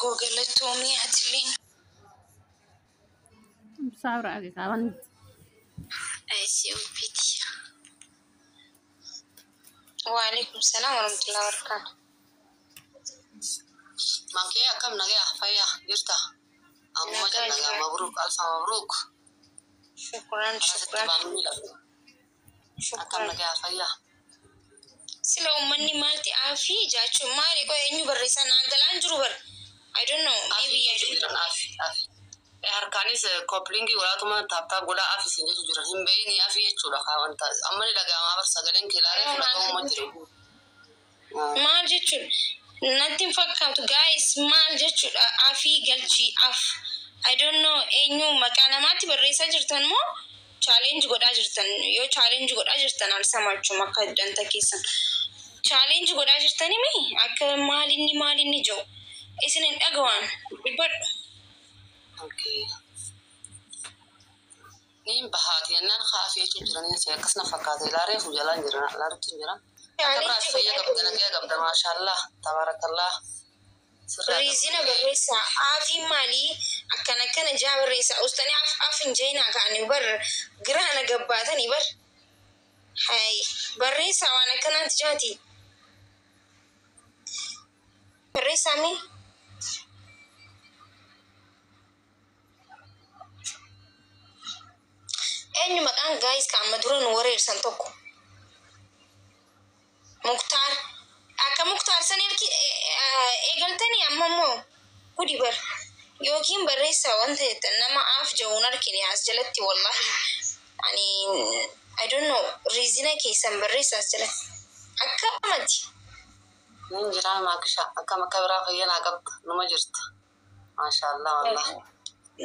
Koo galatoomii atilleen. Ibsaa biraa qaaban. Aisee uffiti. Waalaikum salaam warahmatullahi wabarakatuh. Mankee akkam nagaya fayyaa jirta? Amma Nagaa jannagaa jira. Mabruuk alfa mabruuk. Shukran Asitti shukran baanuu qabdu. Akkam shukran. Nagaya fayyaa. Sila uummanni maalti aafii jaachuun maali qoy eenyu barreessaa naan galaan jiru bar. I don't know, maybe Afi I jechuu don't jiran afi afi. Harkaanis kooppiringii godhaatuma tap tap godhaa afi isin jechuu jiran hin beeyni afi jechuudha kaa wanta amma ni dhaga'amaa bar sagaleen kee laalee know. dhaga'uma jiru. Maal jechuun natti hin fakkaatu guys, maal jechuudha afii galchii af? I don't know, eenyu maqaa namaatti barreessaa jirtan moo challenge godhaa jirtan? Yoo challenge godhaa jirtan alsamaachuma akka danta keessan challenge godhaa jirtani mi akka maalinni maalinni jiru isin hin dhaga'an dubbadhu. Okay. Niin bahaati jennaan kaa afi jechuu jiranii si akkas na fakkaate ilaalee fu jalaan jira laalutti hin jiran. Akka biraas Challenge fayyaa godhaa qabda jiru. Nagaya qabda maashaallah tabaarakallah sirraa Riizina qabda. Barreessaa aafii maalii akkana akkana jaa barreessaa ustanii af af hin jeenaa ka'anii bar giraana gabbaatanii bar hay barreessaa waan akkanaati jaati barreessaa mee. Eenyu maqaan guys ka amma dura nu wareersan tokko? Muktaar akka Muktaar san erki eegaltanii amma immoo gudi bar yookiin barreessaa wanta jettan nama aaf ja'uun argine as jalatti. Wallahi ani I don't know, riizina keessan barreessaa as jalatti akkamati. Niin jiraa maakisha akkam akka biraa fayyaa naa qabda numa jirta. Maashaallah wallahi.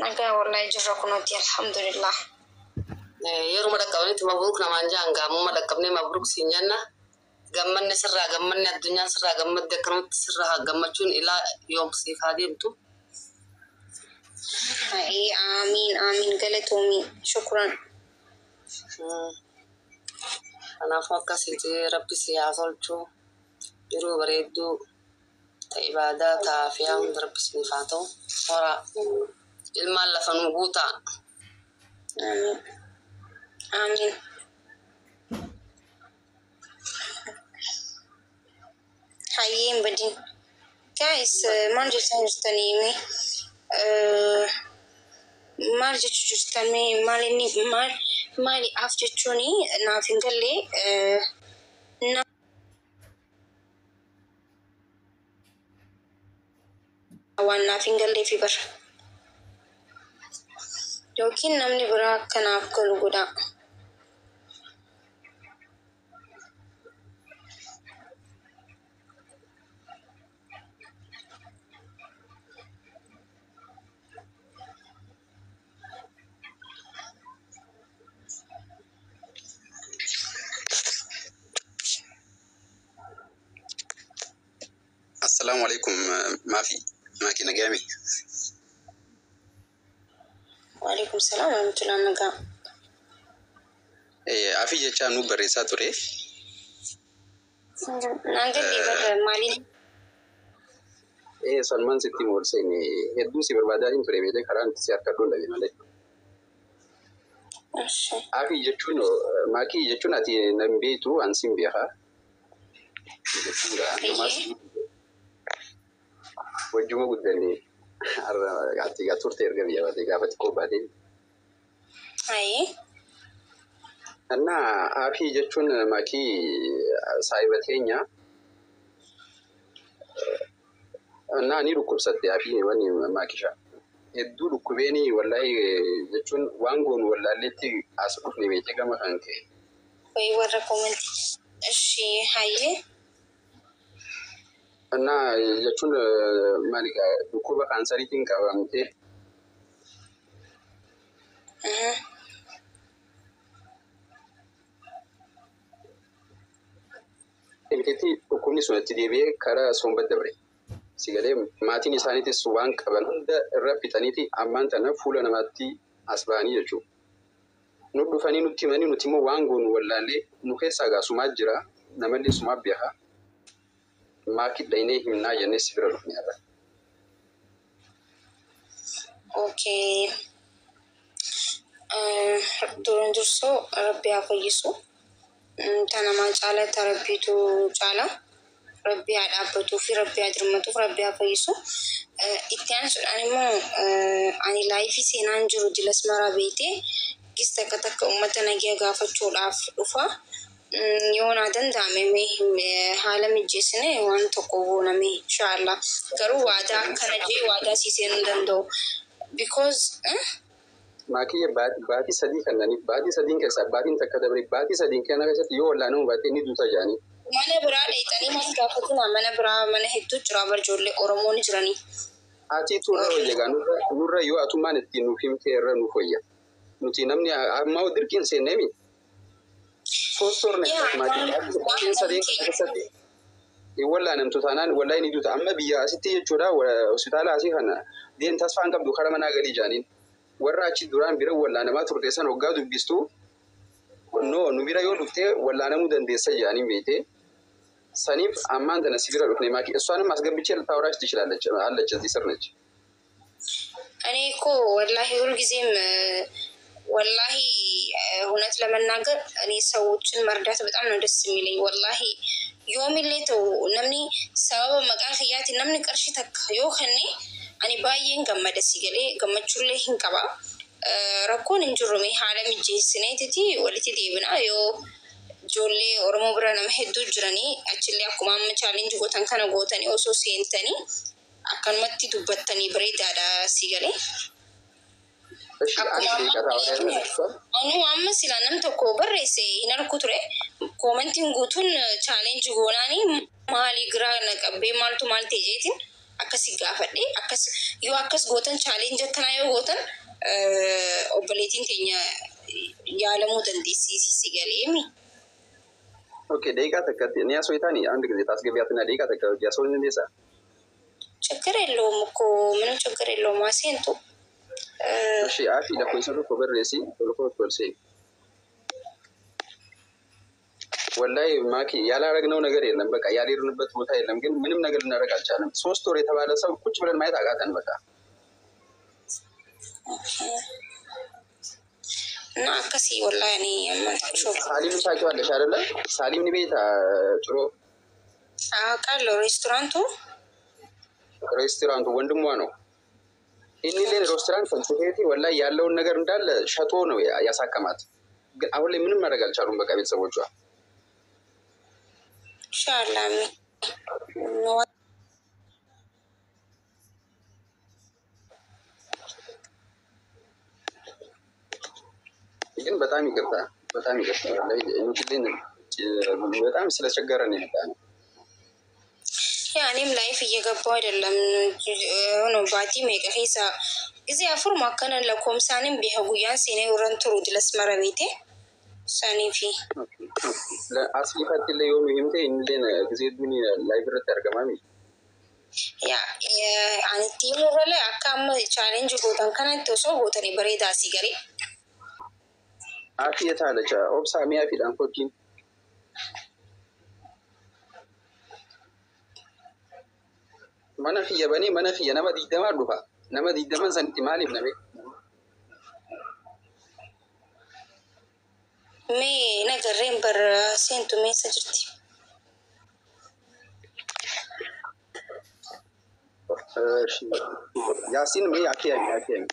Nagaa wallahi jirra kunuuti alhamdulillah. Yeruma dhaqqabnetti mabruuk namaan jaan gaamuma dhaqqabnee mabruuk siin jenna. Gammanne sirraa gammanne addunyaan sirraa gammadde akkanumatti sirraa gammachuun ilaa yoomsiif haa deemtu. Ai, amiin amiin, galatoomii, shukran. Kanaafuu akkasitti rabbi si haa tolchu jiruu bareedduu ta ibaadaa ta afiyaa hunda rabbi isiniif haa ta'u. Horaa ilmaan lafa nuu guutaa. Amiin amiin. Hayyee hin badin. Guys, maal jechaa jirtanii mee? Maal jechuu jirtan mee? Maal inni maal maali af jechuuni naaf hin galle na waan naaf hin galleefi bara. Yookiin namni biraa akka naaf galu godhaa. Assalaamu alaikum maafi maaki nagaami. Waalaikum salaam warahmatullahi nagaa. Afi jechaa nu barreessaa ture. Naan galle bara maaliin? Salmaan sitti moolseen hedduu si barbaadaa hin ture beekee karaa itti si harkadhuun dhabe malee. Ashi. Afi jechuun maakii jechuun ati nan beektu an sin beekaa. Jechuudha. Hayyee. Wajjuma guddanne har'a ati gaa turte erga biyya baatee gaafa xiqqoo baatee. Hayyee. Annaa afi jechuun maakii saayiba teenya. Annaa ni dhukkubsatte afi wanni maakisha. Hedduu dhukkubeeni wallahi jechuun waan goonu wallaalleetti as dhufne beekee gama kan ka'e. Wayi warra komantii. Ishi hayyee. Annaa jechuun maali gaa dhukkuba kaansariitiin qabamtee Deebiteetti dhukkubni sun itti deebi'ee karaa somba dabre. Sigalee maatiin isaaniitis waan qaban hunda irra fixaniiti ammaan tana fuula namaatti as ba'anii jechuudha. Nu dhufanii nutti himanii nuti immoo waan goonu wallaallee nu keessaa gaa sumaa jira namallee sumaa beekaa. Maakii dhaynee himnaa jennee si bira dhufne har'a. Okay. Duran dursoo Rabbi haa fayyisu. Ta namaa caala ta Rabbiitu caala. Rabbi haa dhaabbatuu fi Rabbi haa dirmatuuf Rabbi haa fayyisu. Itti aansuudhaan immoo ani live seenaan jiru dilas maraa beeytee gis takka takka uummata nagiya gaafachuudhaaf dhufa. Yoo naa danda'ame mee haala mijeessine waan tokko gooname inshaallah. Garuu waadaa akkana jee waadaa sii seenuu hin danda'u. Because Maakiyya, baatii 3 kannaniif, baatii sadiin keessaa baatiin takka dabre. Baatii sadiin kana keessatti yoo wallaanamuu baattee ni duuta jedhanii. Mana biraa dheexanii maal gaafatina? Mana biraa mana hedduu jira, ijoollee Oromoo ni jiranii. Atiitu irra wayya gaa, nurra yoo atummaan ittiin nuuf himtee irra nuuf wayya. Nuti namni ammaa dirqiin seenneemi. ሶስት ወር ነው baatiin sadiin kana keessatti hin wallaanamtu taanaan wallahi ni duuta. Amma biyya asitti jechuudha, hospitaala asii kana deem tasfaan qabdu, kara manaa galii jaaniin. Warra achi duraan bira wallaanamaa turte san hoggaa dubbistu, no, nu bira yoo dhuftee wallaanamuu dandeessa jedhaniin beekte. Saniif ammaan tana si bira dhufne, maaki. እሷንም አስገብቼ ልታወራሽ ትችላለች አለች፣ እዚህ ስር ነች። እኔ እኮ ወላሂ ሁልጊዜም ወላሂ እውነት ለመናገር እኔ ሰዎችን መርዳት በጣም ነው ደስ የሚለኝ። ወላሂ yoomillee ta'u namni sababa maqaa kiyyaatiin namni qarshii takka yoo kenne ani baay'een gammada, si galee gammachuullee hin qaba. Rakkoon hin jirru, mee haala mijeessineetiti walitti deebina. Yoo ijoollee Oromoo bira nama hedduu jiranii, achillee akkuma amma challenge gootan kana gootanii osoo seentanii akkanumatti dubbattanii bareedaadha, si galee. እሺ አንድ ደቂቃ ታወሪያለሽ። Anuu amma sila nam tokko barreesse hin argu ture. Commentiin guutuun challenge goonaanii maali giraa na qabbee maaltu maal ta'e jeetiin akkasi gaafadhe. Akkas yoo akkas gootan, challenge akkanaa yoo gootan, obboleettiin teenya yaalamuu dandeessi, si galeemi. Okay, ደቂቃ ተከት እኔ ያስወይታኒ አንድ ጊዜ ታስገቢያትና ደቂቃ ተከ ያስወኝ እንዴሳ። ችግር የለውም እኮ፣ ምንም ችግር የለውም። አሴንቱ እሺ አፊ lakkoofsa tokko barreessi, tokko tolsee. ወላሂ ማኪ ያላረግነው ነገር የለም። በቃ ያልሄድንበት ቦታ የለም። ግን ምንም ነገር ልናደርግ አልቻለም። 3 ወር የተባለ ሰው ቁጭ ብለን ማየት አቃተን። በቃ እና akkasii wallahi ani amma ሳሊም ታውቂዋለሽ አይደለ? ሳሊም ቤት ጭሮ። አውቃለሁ። ሬስቶራንቱ። ሬስቶራንቱ ወንድሟ ነው። Innilleen ሬስቶራንት ፈልሴቲ ወላሂ ያለውን ነገር እንዳለ ሸጦ ነው ያሳከማት። ግን አሁን ላይ ምንም ማድረግ አልቻሉም። በቃ ቤተሰቦቿ ኢንሻአላህ። ግን በጣም ይቅርታ፣ በጣም ይቅርታ። ወላሂ በጣም ስለቸገረን የመጣ ነው። Yeah, እኔም live እየገባው አይደለም ሆኖ baatii meeqa keessa ጊዜ afuruma akkana lakkoomsaanin beeka guyyaan seenee warran turu dilas mara beete saniifi. Asliifatti illee yoo nu himte innilleen gisee hedduun live irratti argamaami. Yeah, ani itti himurralee akka amma challenge gootan kanatti osoo gootanii bareedaa, si galee. Afi የት አለች? ኦብሳ mi'a fiidhaan kochiin. Mana kiyya banee mana kiyya nama 20 dhufa. Nama 20 sanitti maaliif name? Mee nagarreen bar seentu meessa jirti? Yaasiin mee akiyami akiyami.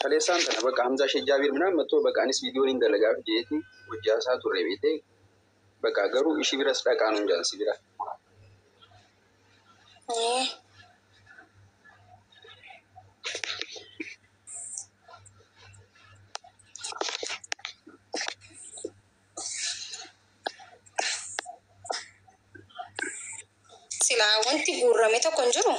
Kaleessaan tana bakka Hamzaa Sheek Jaabir ምናምን መጥቶ በቃ anis viidiyoon hin dalagaaf jeeti hojjaa isaa turre beetee, በቃ garuu ishii biras dhaqaa nuun jaan si bira. Silaa wanti guurrame tokko hin jiru.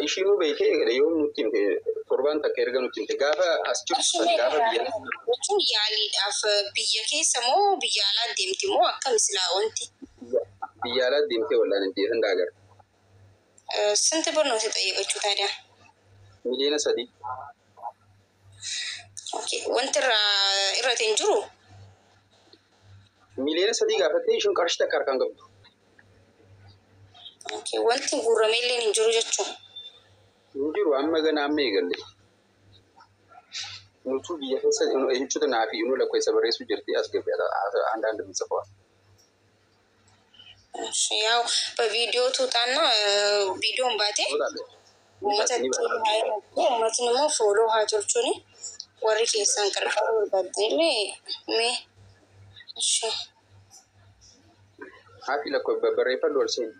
Ishiinuu beekee yoo nutti himte, torbaan takka erga nutti himte, gaafa as jirtu san gaafa biyya Jechuun yaaliidhaaf biyya keessa moo biyya alaa deemti moo akkam silaa wanti? Biyya alaa deemtee wallaan hin agarra. ስንት ብር ነው የተጠየቀችው ታዲያ? 3 ሚሊዮን. Okay, wanti irraa irratti hin jiru. Miliyoona 3 gaafattee ishiin qarshii takka harkaan qabdu. Okay, wanti guuramee illee hin jiru jechuun. Hin jiru, amma gana amma eegalle. Nutu biyya keessa jechuudha naa fi inuu lakkoofsa barreessuu jirti as gabe አንዳንድ ምጽፈዋል። እሺ፣ ያው በቪዲዮ ትውጣና ቪዲዮን baatee uummatatti uummatni immoo follow haa tolchuuni warri keessan qarqaru barbaaddanillee mee. እሺ. Hafi lakkoofsa barreeffadhu ol seeni.